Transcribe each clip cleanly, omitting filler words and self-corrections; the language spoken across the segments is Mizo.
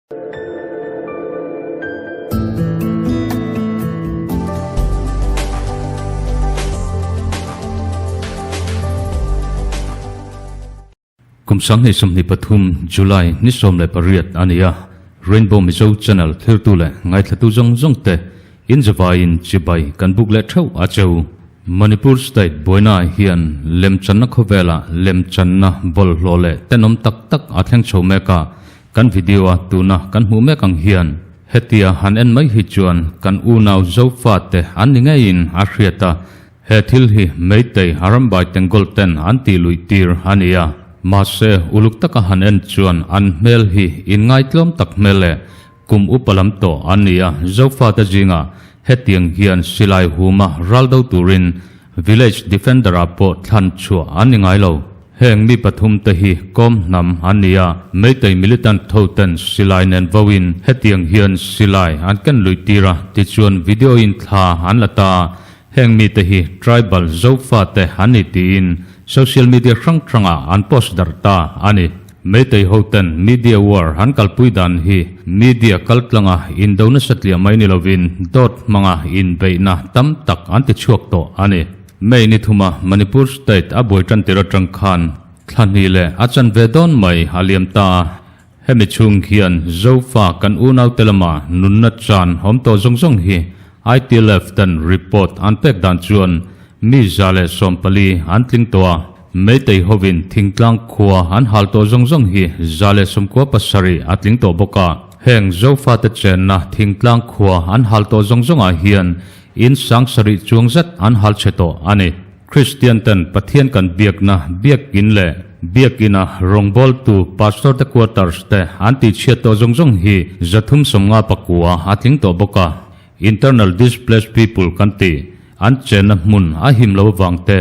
Kum 2023 July ni 18 a ni a, Rainbow Mizo Channel thirtu leh ngaithlatu zawng zawng te inzavaiin chibai kan buk leh theuh a cheu. Manipur State buainaah hian lemchanna khawvelah lemchanna bawlhhlawh leh tenawm tak tak a thleng chho mek a, Kan video a tuna kan hmuh mek ang hian hetia han en mai hi chuan kan unau Zofate an ni ngeiin a hriat a, he thil hi Meitei Arambai Tengol ten an tih luih tir a ni a. Mahse, uluk taka han en chuan an hmel hi inngaitlawm tak hmel leh kum upa lam tawh an ni a, Zofate zingah hetiang hian silai huma ral do turin Village Defender ah pawh thlan chhuah an ni ngai lo. Heng mi pathum te hi kawm hnam an ni a, Meitei militant tho ten silai nen vo in hetiang hian silai an ken luih tir a, tichuan video in thla an la ta a, heng mi te hi tribal Zofa te an ni tiin social media hrang hrang ah an post darh ta a ni. Meitei ho ten media war an kalpui dan hi media kaltlanga indo nasa tliah mai ni lovin dawt hmanga inbeihna tam tak an ti chhuak tawh a ni. May ni thuma Manipur state a buai tan tir atang khan thla hnih leh a chanve dawn mai a liam ta a, hemi chhung hian Zofa kan unaute lama nunna chan awm tawh zawng zawng hi ITLF ten report an pek dan chuan mi 114 an tling tawh a, Meitei hovin thingtlang khua an hal tawh zawng zawng hi 97 a tling tawh bawk a, heng Zofate chenna thingtlang khua an hal tawh zawng zawngah hian In sang sarih chuang zet an hal chhe tawh a ni. Kristian ten Pathian kan biakna biakin leh biakina rawngbawltu pastor te quarters te an tihchhiat tawh zawng zawng hi 359 a tling tawh bawk a. Internal displaced people kan ti an chenna hmun a him lo avang te,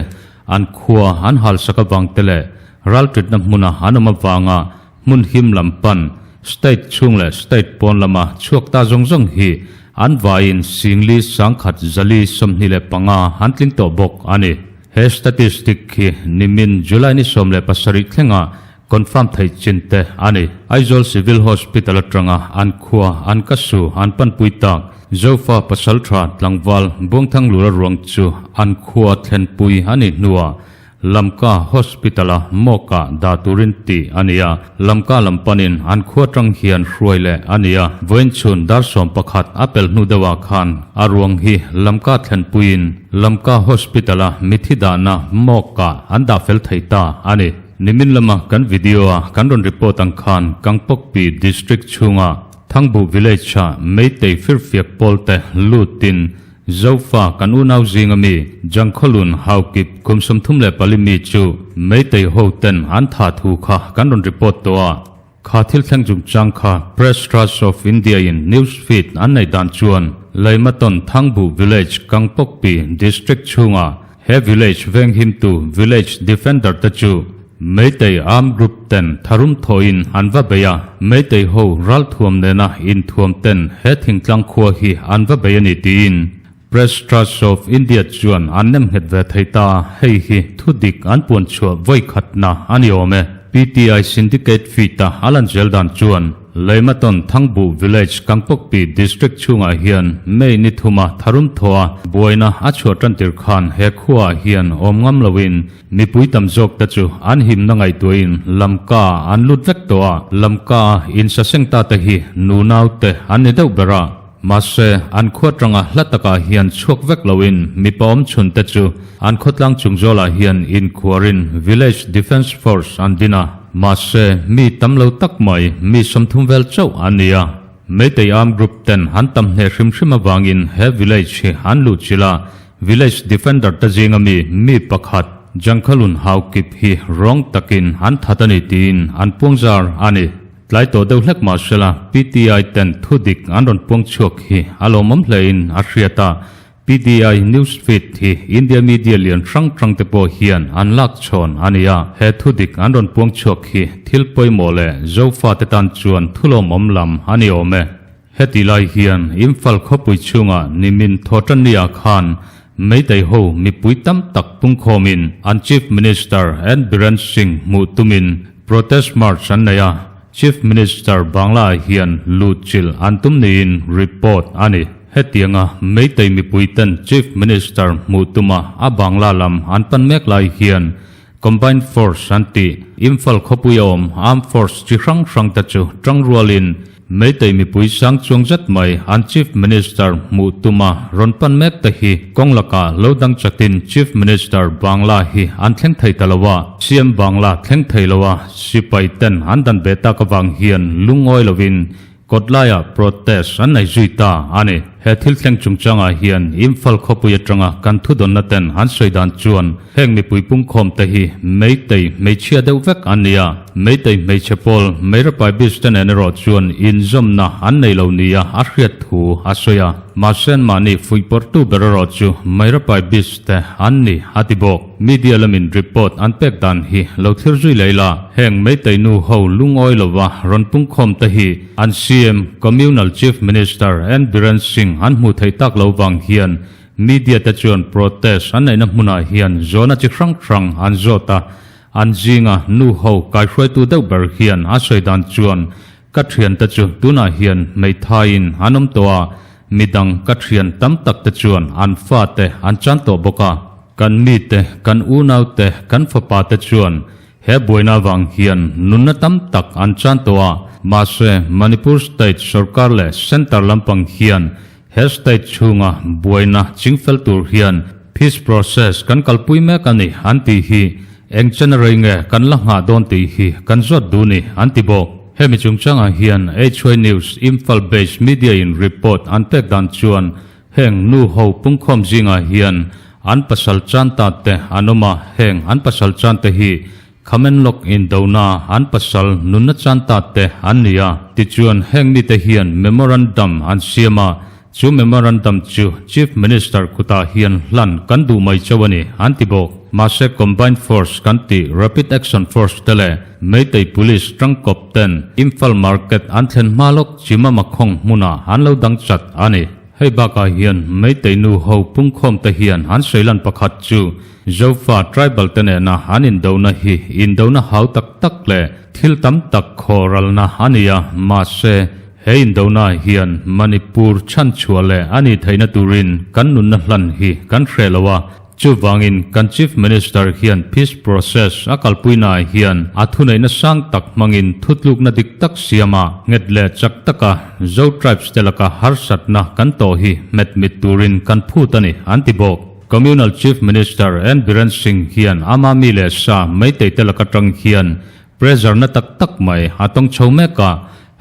an khua an halsak avang te leh raltitna hmuna an awm avanga Hmun him lam pan, state chhung leh state pawn lama chhuak ta zawng zawng hi an vaiin singli sangkhat zali 25 an tling tawh bawk a ni. He statistic hi nimin July ni 17 thlenga confirm theih chin te a ni. Aizawl Civil Hospital atanga an khua an ka su an panpui tak Zofa pasaltha tlangval Buangthanglura ruang chu an khua thlenpui a nih hnuah Lamka Hospital a mawkah dah turin tih a ni a, Lamka lam panin an khua tang hian hruai leh a ni a, vawiin chhun dar 11 a pel hnu deuhah khan a ruang hi Lamka thlenpuiin Lamka Hospital a mithi dahna mawkah an dah fel thei ta a ni. Nimin lama kan video a kan rawn report ang khan Kangpokpi District chhunga Thangbuh Village ah Meitei firfiak pawlte lutin Zofa kan unau zinga mi Jangkhawlun Haukip kum 34 mi chu Meitei ho ten an tha thu kha kan rawn report tawh a. Kha thil thleng chungchang kha Press Trust of India in news feed an nei dan chuan Leimaton Thangbuh Village Kangpokpi District chhunga he village venghimtu village defender te chu Meitei armed group ten tharum thawhin an va bei a, Meitei ho ralthuam nena inthuam ten he thingtlang khua hi an va bei a ni tiin Press Trust of India chuan an nem nghet ve thei ta, hei hi thudik an puan chhuah vawi khatna a ni awm e. PTI Syndicate feed-a a lan zel dan chuan Leimaton Thangbuh Village Kangpokpi District chhungah hian May ni thuma tharum thawha buaina a chhuah tantir khan he khuaah hian awm ngam loin Mipui tam zawk te chu an himna ngaihtuahin Lamka an lut vek tawh a, Lamka insaseng ta te hi nunau te an ni deuh ber a, mahse an khua tanga hla takah hian chhuak vek loin mipa awm chhun te chu an khawtlang chung zawlah hian inkhuarin Village Defence Force an din a, mahse mi tam lo tak mai mi 30 vel chauh an ni a. Meitei Armed Group ten an tam hneh hrim hrim avangin he village hi an luh chilh a, Village Defender te zinga mi mi pakhat Jangkhalun Haukip hi rawng takin an that a ni tiin an puangzar a ni. Tlai tawh deuh hlek mah sela PTI ten thudik an rawn puang chhuak hi a lawmawm hlein a hriat a, PTI news feed hi India media lian hrang hrang te pawh hian an lak chhawn a ni a, he thudik an rawn puang chhuak hi thil pawimawh leh Zofa te tan chuan thulawmawm lam a ni awm e. Heti lai hian Imphal khawpui chhungah nimin Thawṭannia khan Meitei ho mipui tam tak pungkhawmin an Chief Minister N Biren Singh hmuh tumin protest march an nei a. Chief Minister Bangla ah hian luhchilh an tum niin report a ni. Hetianga Meitei mipui ten Chief Minister hmuh tuma a Bangla lam an pan mek lai hian Combined Force an tih Imphal khawpui a awm Armed Force chi hrang hrang te chu tangrualin Meitei mipui sang chuang zet mai an Chief Minister hmuh tuma rawn pan mek te hi kawng lakah lo dang chatin Chief Minister Bangla hi an thleng thei ta lo a, CM Bangla thleng thei lo a sipai ten an dan ve tak avang hian lungawi lovin Kawtlaiah protest an nei zui ta a ni. He thil thleng chungchangah hian Imphal khawpui atanga kan thudawnna ten an sawi dan chuan heng mipui pungkhawm te hi Meitei hmeichhia deuh vek an ni a, Meitei hmeichhe pawl Meirapai Beach te nen erawh chuan inzawmna an nei lo nia a hriat thu a sawi a. Mahse anmahni fuihpawrhtu ber erawh chu Meirapai Beach te an ni a ti bawk. Media lamin report an pek dan hi lo thlir zui leh ila, heng Meitei nu ho lungawi lova rawn pungkhawm te hi an CM, Communal Chief Minister, N Biren Singh an hmuh theih tak lo vang hian media te chuan protest an neihna hmunah hian zawhna chi hrang hrang an zawt a, an zinga nu ho kaihruaitu deuh ber hian a sawi dan chuan Ka thiante chu tunah hian hmeithaiin an awm tawh a, midang ka thian tam tak te chuan an fate an chan tawh bawk a. Kan mite, kan unaute, kan fapa te chuan he buaina avang hian nunna tam tak an chan tawh a, mahse Manipur state sorkar leh centre lampang hian he state chhunga buaina chingfel tur hian peace process kan kalpui mek a ni an tih hi eng chen rei nge kan la nghah dawn tih hi kan zawt duh ni an ti bawk. Hemi chungchangah hian HY News Imphal based media in report an pek dan chuan heng nu ho pungkhawm zingah hian an pasal chan ta te an awm a, heng an pasal chan te hi Khamen lawk indona an pasal nunna chan ta te an ni a. Tichuan heng mite hian memorandum an siam a, chu memorandum chu Chief Minister kutah hian hlan kan duh mai chauh a ni an ti bawk. Mahse Combined Force kan tih Rapid Action Force te leh Meitei Police tangkawp ten Imphal Market an thlen hma lawk Chimamakhawng hmunah an lo dang chat a ni. Hei bakah hian Meitei nu ho pungkhawm te hian an sawi lan pakhat chu Zofa tribal te nena an indona hi indona hau tak tak leh thil tam tak khawralna a ni a, mahse he indona hian Manipur chhanchhuah leh a nih theihna turin kan nunna hlan hi kan hreh lo a, chuvangin kan Chief Minister hian peace process a kalpuinaah hian a thuneihna sang tak hmangin thutlukna dik tak siam a, nghet leh chak taka Zo tribes te laka harsatna kan tawh hi hmet mit turin kan phut a ni, an ti bawk. Communal Chief Minister N Biren Singh hian ama mi leh sa Meitei te laka tang hian pressure na tak tak mai a tawng chho mek a,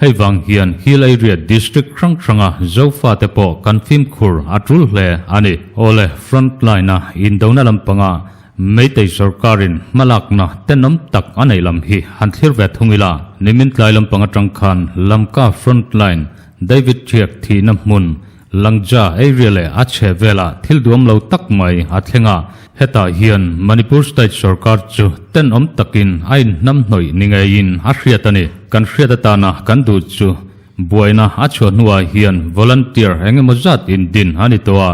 hei vang hian Hill Area District hrang hranga Zofa te pawh kan fimkhur a tul hle a ni. Awle, front line a indona lampanga Meitei sorkarin hmalakna tenawm tak a neih lam hi han thlir ve thung ila, nimin tlai lampang atang khan Lamka front line David Thiak thihna hmun Langja area leh a chhe velah thil duam lo tak mai a thleng a, hetah hian Manipur state sorkar chu tenawm takin a inhnamhnawih ni ngeiin a hriat a ni. Kan hriat atana kan duh chu buaina a chhuah hnuah hian volunteer eng emaw zat indin a ni tawh a,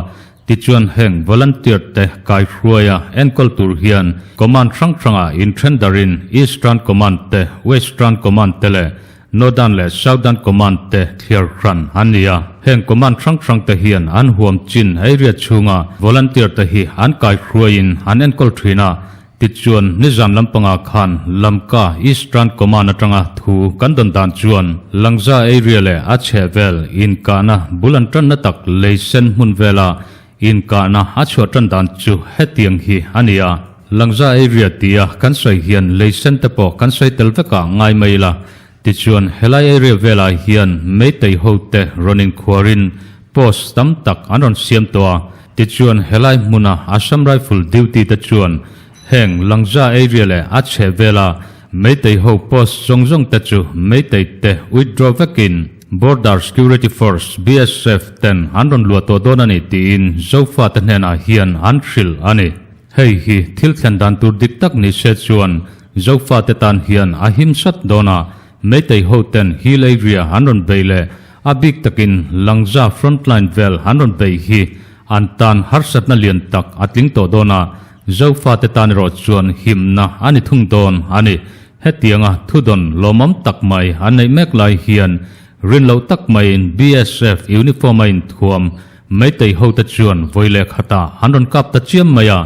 tichuan heng volunteer te kaihruaia enkawl tur hian command hrang hrangah inthendarin Eastern Command te, Western Command te leh Northern leh Southern Command te thliar hran an ni a, heng command hrang hrang te hian an huam chin area chhunga volunteer te hi an kaihruaiin an enkawl thin a, tichuan nizan lampangah khan Lamka Eastern Command atanga thu kan dawn dan chuan Langza area leh a chhehvel inkahna bul an tanna tak lei sen hmun vela Inkahna a chhuah tan dan chu hetiang hi a ni a, Langza area tia kan sawi hian lei sen te pawh kan sawi tel vek ah ngai mai ila, tichuan helai area velah hian Meitei ho te rawn inkhuarin post tam tak an rawn siam tawh a, tichuan helai hmuna Assam Rifle duty te chuan heng Langza area leh a chheh vela Meitei ho post zawng zawng te chu Meitei te withdraw vekin Border Security Force, BSF, ten an rawn luah tawh dawn a ni tiin Zofa te hnenah hian an hrilh a ni. Hei hi thil thlen dan tur dik tak ni se chuan Zofa te tan hian a him sat dawn a, Meitei ho ten Hill Area an rawn bei leh a bik takin Langza Frontline vel an rawn bei hi an tan harsatna lian tak a tling tawh dawn a, Zofa te tan erawh chuan himna a ni thung dawn a ni. Hetianga thudawn lawmawm tak mai an neih mek lai hian rin loh tak maiin BSF uniform a inthuam Meitei hote chuan vawi leh khatah an rawn kap ta chiam mai a,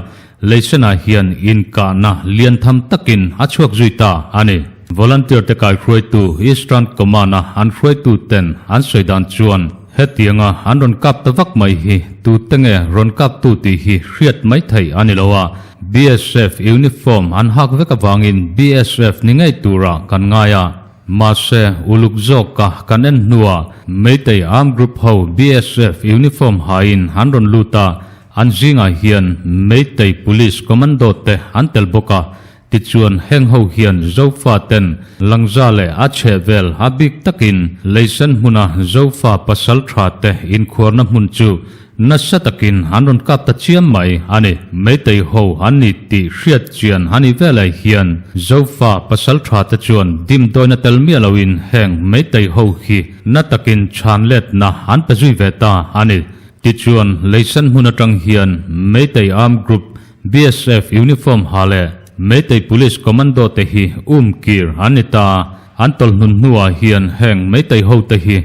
Leisenah hian inkahna lian tham takin a chhuak zui ta a ni. Volunteer te kaihruaitu Eastern Command-a an hruaitu ten an sawi dan chuan hetianga an rawn kap ta vak mai hi tute nge rawn kaptu tih hi hriat mai theih a ni lo a, BSF uniform an hak vek avangin BSF ni ngei turah kan ngai a. Mahse, uluk zawka kan en hnuah Meitei Armed Group ho BSF uniform hain an rawn lut a, an zingah hian Meitei Police Commando te an tel bawk a, tichuan heng ho hian Zofa ten Langza leh a chhehvel a bik takin Leisen hmuna Zofa pasal tha te inkhuarna hmun chu Nasa takin an rawn kap ta chiam mai a ni. Meitei ho an ni tih hriat chian a nih velai hian Zofa pasal tha te chuan dimdawina tel miah loin heng Meitei ho hi na takin chhan letna an pe zui ve ta a ni. Tichuan Leisen hmun atang hian Meitei Armed Group, BSF uniform ha leh Meitei Police Commando te hi um kir an ni ta. An tawlhnun hnuah hian heng Meitei ho te hi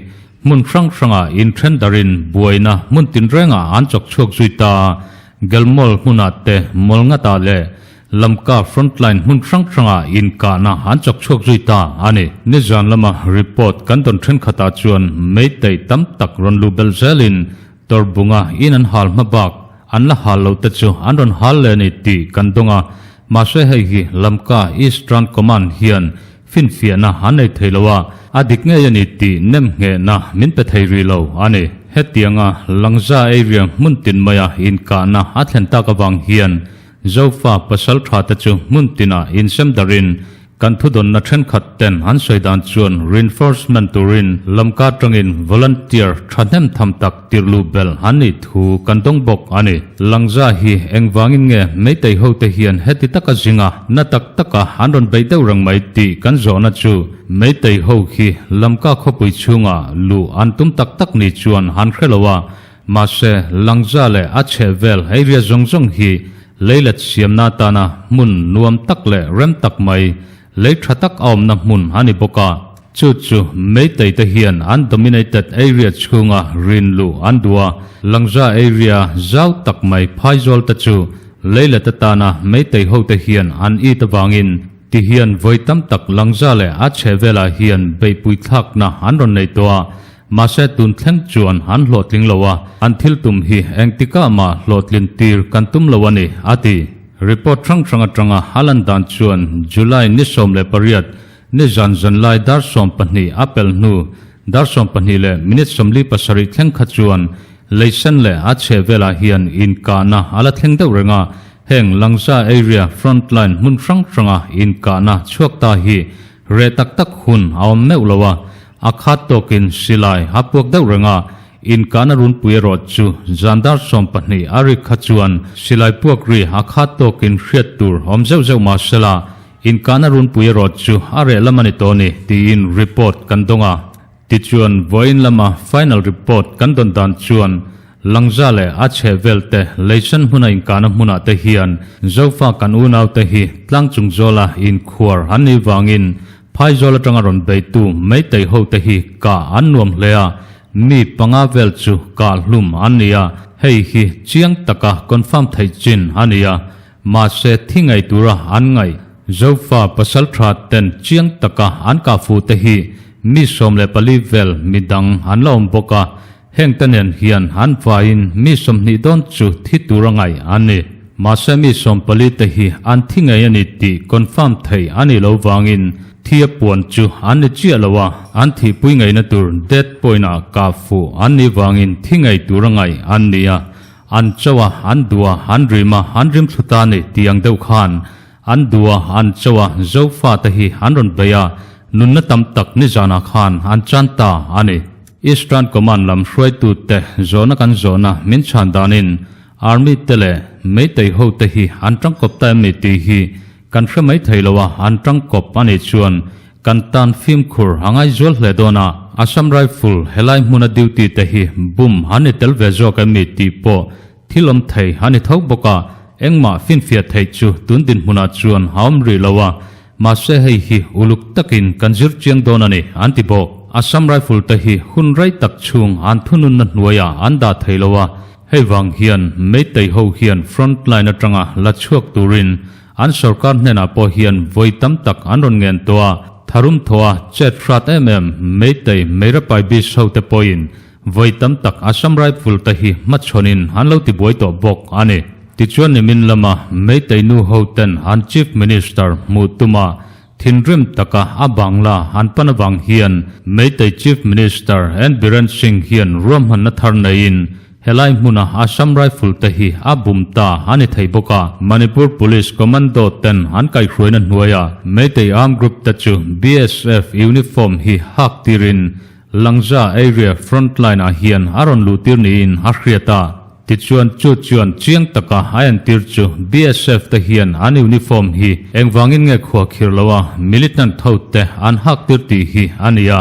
Hmun hrang hrangah inthen darin buaina hmun tinrengah an chawk chhuak zui ta a, Gelmol hmunah te Mawlngatah leh Lamka frontline hmun hrang hrangah inkahna an chawk chhuak zui ta a ni. Nizan lama report kan dawn thenkhatah chuan Meitei tam tak rawn luh belh zelin Tawrbunga in an hal hma bak an la hal lo te chu an rawn hal leh a ni tih kan dawng a, mahse hei hi Lamka Eastern Command hian Finfiahna an nei thei lo a, a dik ngei a ni tih nem nghehna min pe thei rih lo a ni. Hetianga Langza area hmun tin maia inkahna a thlen tak avang hian Zofa pasal tha te chu hmun tinah insem darin kan thudawnna thenkhat ten an sawi dan chuan reinforcement turin lamka atangin volunteer thahnem tham tak tirhluh belh an nih thu kan dawng bawk a ni. Langza hi engvangin nge Meitei hote hian heti taka zinga na tak taka an rawn beih deuh reng mai tih kan zawhna chu Meitei ho hi Lamka khawpui chhungah luh an tum tak tak ni chuan an hre lo a, mahse Langza leh a chhehvel area zawng zawng hi leilet siamna atana hmun nuam tak leh rem tak mai Lei tha tak a awmna hmun a ni bawk a, chu chu Meitei te hian an dominated area chhunga rin luh an duh a, Langza area zau tak mai phaizawl te chu lei let atana Meitei ho te hian an it avangin ti hian vawi tam tak Langza leh a chhehvelah hian beihpui thlakna an rawn nei tawh a, mahse tun thleng chuan an hlawhtling lo a, an thil tum hi engtikah mah hlawhtlin tir kan tum lo a ni, a ti. Report hrang hrang atanga a lan dan chuan July ni 18 ni zan zanlai dar 12 a pel hnu dar 12 leh minute 47 thleng kha chuan leisen leh a chheh velah hian inkahna a la thleng deuh reng a, heng Langza area frontline hmun hrang hranga inkahna chhuak ta hi reh tak tak hun a awm meuh lo a, a khat tawkin silai a puak deuh reng a. Inkahna runpui erawh chu zan dar 12 a rik kha chuan silai puak ri a khat tawkin hriat tur awm zeuh zeuh mah sela, inkahna runpui erawh chu a reh lam a ni tawh a ni tiin report kan dawng a. Tichuan, vawiin lama final report kan dawn dan chuan Langza leh a chheh vel te leisan hmuna inkahna hmunah te hian Zofa kan unaute hi tlang chung zawla inkhuar an nih vangin Phaizawl atanga rawn beitu Meitei hote hi kah an nuam hle a, Mi panga vel chu kah hlum an ni a, hei hi chiang taka confirm theih chin a ni a, mahse thi ngei tura an ngaih Zofa pasal tha ten chiang taka an kah fuh te hi mi 14 vel midang an la awm bawk a, heng te nen hian an vaiin mi 20 dawn chu thi tura ngaih an ni. Mahse mi 14 te hi an thi ngei a ni tih confirm theih a nih loh vangin Thi a puan chu an ni chiah lo a, an thihpui ngeina tur dead point ah kah fuh an nih vangin thi ngei tur a ngaih an ni a, an cho a, an duh a, an rim a, an rim thlu ta ni tih ang deuh khan an duh a, an cho a, Zofa te hi an rawn bei a, nunna tam tak nizanah khan an chan ta a ni. Eastern Command lam hruaitu te zawhna kan zawhna min chhan danin Army te leh Meitei ho te hi an tangkawp ta em ni tih hi Kan hre mai thei lo a, an tangkawp a nih chuan kan tan fimkhur a ngai zual hle dawn a, Assam Rifle helai hmuna duty te hi bum an ni tel ve zawk em mi tih pawh thil awm thei a ni tho bawk a, engmah finfiah theih chu tun dinhmunah chuan a awm rih lo a, Mahse hei hi uluk takin kan zir chiang dawn a ni, an ti bawk. Assam Rifle te hi hun rei tak chhung an thununna hnuaiah an dah thei lo a, hei vang hian Meitei ho hian front line atanga la chhuak turin an sorkar hnenah pawh hian vawi tam tak an rawn ngen tawh a, tharum thaw a chet hrat em em Meitei Meirapai Beast ho te pawhin Vawi tam tak Assam Rifle te hi hmachhawnin an lo tibuai tawh bawk a ni. Tichuan nimin lama Meitei nu ho ten an Chief Minister hmuh tuma thinrim taka a bangla an pan avang hian Meitei Chief Minister N Biren Singh hian ruahmanna thar neiin helai hmuna Assam Rifle te hi a bum ta a ni thei bawk a. Manipur Police Commando ten an kaihhruaina hnuaia Meitei Armed Group te chu BSF uniform hi hak tirin Langza area frontline ah hian a rawn luh tir niin a hriat a, tichuan chu chuan chiang taka a entir chu BSF te hian an uniform hi engvangin nge khua khir lo a militant ho te an hak tir tih hi a ni a,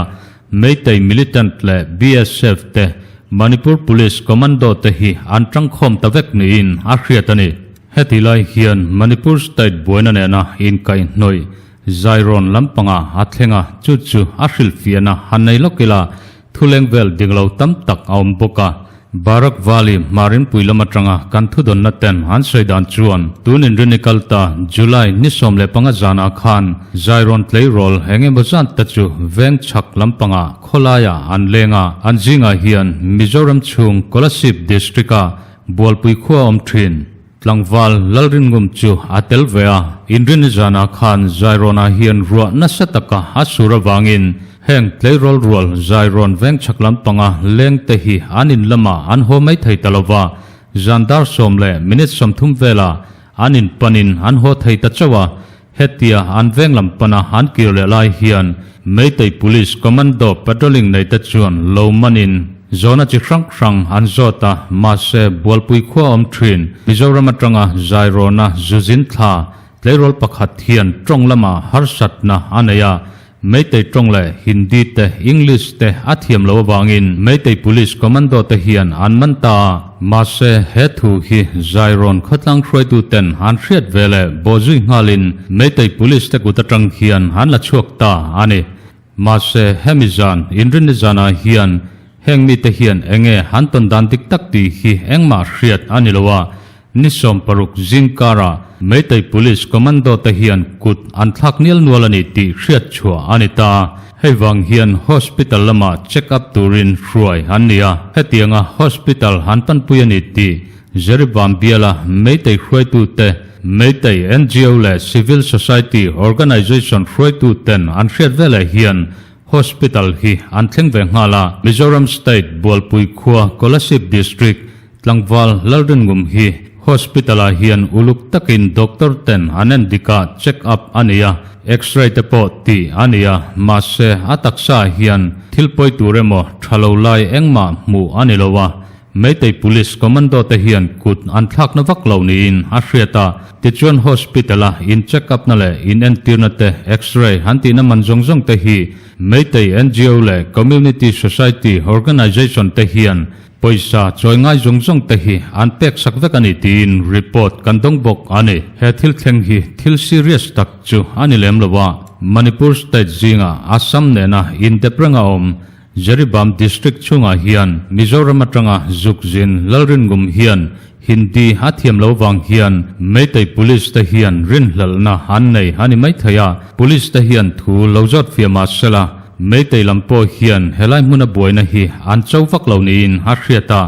Meitei militant leh BSF te Manipur Police Commando te hi an tangkhawm ta vek niin a hriat a ni. Heti lai hian Manipur state buaina nena inkaihhnawih Zairawn lampanga a thleng a, chu chu a hrilhfiahna han nei lawk ila, thuleng vel ding lo tam tak a awm bawk a. Barak Valley Hmarinpui lam atanga kan thudawnna ten an sawi dan chuan tun inrini kal ta July ni 15 zanah khan Zairawn tleirawl eng emaw zan te chu veng chhak lampanga khawlaiah an leng a, an zingah hian Mizoram chhung Kolasib District-a Bualpui khua awm thin. Tlangval Lalrinngum chu a tel ve a, inrini zanah khan Zairawnah hian ruah nasa taka a sur avangin heng tleirawl rual Zairawn veng chhak lampanga lengte hi an in lamah an haw mai thei ta lova, zan dar 10 leh minute 30 velah an in panin an haw thei ta chauh a, hetia an veng lam pana an kir leh lai hian Meitei Police Commando patrolling neite chuan lo manin zawhna chi hrang hrang an zawt a, mahse Bualpui khua awm thin Mizoram atanga Zairawna zuzin thla tleirawl pakhat hian tawng lamah harsatna a nei a, Meitei tawng leh Hindi te English te a thiam lo avangin Meitei Police Commando te hian an man ta a. Mahse he thu hi Zairawn khawtlang hruaitu ten an hriat ve leh bawhzui nghalin Meitei Police te kut atang hian an la chhuak ta a ni. Mahse hemi zan inrinni zanah hian heng mite hian enge an tawn dan dik tak tih hi engmah hriat a ni lo a, Ni 16 zingkarah Meitei Police Commando te hian kut an thlak nial nual a ni tih hriat chhuah a ni ta. Hei vang hian hospital lamah check up turin hruai an ni a, hetianga hospital an panpui a ni tih Jeribam biala Meitei hruaitute, Meitei NGO leh Civil Society Organization hruaituten an hriat veleh hian Hospital hi an thleng ve nghal a, Mizoram State Bualpui khua Kolasib District Tlangval Lalrinngum hi Hospital ah hian uluk takin doctor ten an en dik a, check up a nei a, X-ray te pawh tih a nei a, mahse a taksa ah hian thil pawi tur emaw tha lo lai engmah hmuh a ni lo a, Meitei Police Commando te hian kut an thlakna vak lo niin a hriat a, tichuan Hospital a in check up na leh in entirna te X-ray an tihna man zawng zawng te hi Meitei NGO leh Community Society Organization te hian Pawisa chawi ngai zawng zawng te hi an pek sak vek a ni tiin report kan dawng bawk a ni. He thil thleng hi thil serious tak chu a ni lem lo a, Manipur state zinga Assam nena indep renga awm Jeribam district chhungah hian Mizoram atanga Zukzin Lalrinngum hian Hindi a thiam lo vang hian Meitei Police te hian rinhlalhna an nei a ni maithei a, Police te hian thu lo zawt fiah mah sela, Meitei lam pawh hian helai hmuna buaina hi an cho vak lo niin a hriat a,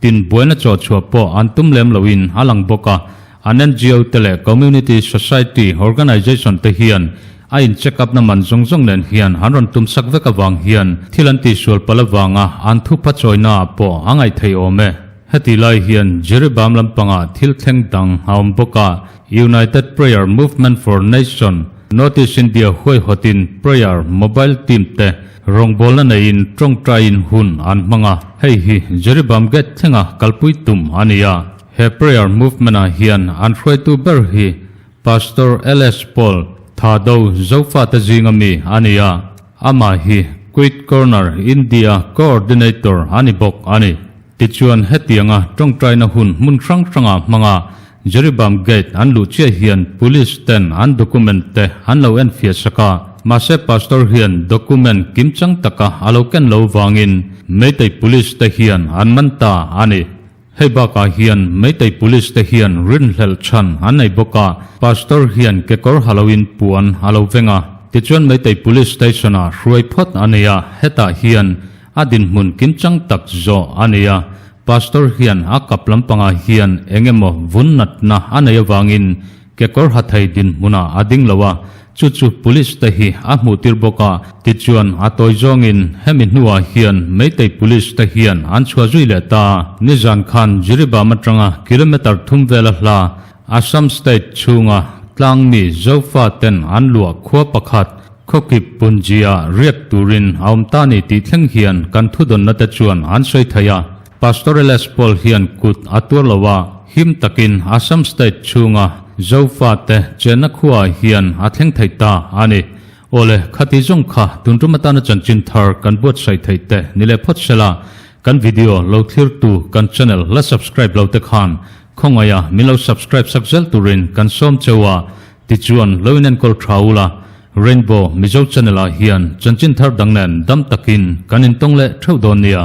tin buaina chawh chhuah pawh an tum lem loin a lang bawk a. An NGO te leh Community Society Organization te hian a in check up na man zawng zawng nen hian an rawn tum sak vek avang hian thil an tihsual palh avanga an thupha chawina ah pawh a ngaih theih awm e. Heti lai hian Jiribam lampangah thil thleng dang a awm bawk a, United Prayer Movement for Nation, North East India huaihawtin Prayer Mobile Team te rawngbawlna neiin tawngtaiin hun an hmang a, hei hi Jiribam Gate thlenga kalpui tum a ni a. He Prayer Movement ah hian an hruaitu ber hi Pastor LS Paul Thado Zofate zinga mi a ni a, amah hi Quit Corner India Coordinator a ni bawk a ni. Tichuan hetianga tawngtaina hun hmun hrang hrangah hmanga. Jiribam Gate an luh chiah hian Police ten an document te an lo enfiah sak a, mahse Pastor hian document kimchang taka a lo ken lo vangin Meitei Police te hian an man ta a ni. Hei bakah hian Meitei Police te hian rinhlelh chhan an nei bawk a, Pastor hian kekawr ha loin puan a lo veng a, tichuan Meitei Police Station ah hruai phawt a nei a, hetah hian a dinhmun kimchang tak zawh a nei a, Pastor hian a kap lampangah hian eng emaw vun natna a nei avangin Kekawr ha thei dinhmunah a ding lo a, chu chu Police te hi a hmuh tir bawk a, tichuan a tawi zawngin hemi hnuah hian Meitei Police te hian an chhuah zui leh ta. Nizan khan Jiribam atanga kilometre thum vela hla Assam State chhunga tlangmi Zofa ten an luah khua pakhat Khawkip Punji-ah riak turin a awm ta ni tih thleng hian kan thudawnna te chuan an sawi thei a. Pastor LS Paul hian kut a tuar lo a, him takin Assam State chhunga Zofate chenna khuaah hian a thleng thei ta a ni. Awle, khati zawng kha tun tum atana chanchin thar kan buatsaih theih te ni leh phawt sela, kan video lo thlirtu kan channel la subscribe lo te khan khawngaih a min lo subscribe sak zel turin kan sawm cheu a, tichuan lo inenkawl tha ula, Rainbow Mizo channel ah hian chanchin thar dang nen dam takin kan intawng leh theuh dawn nia.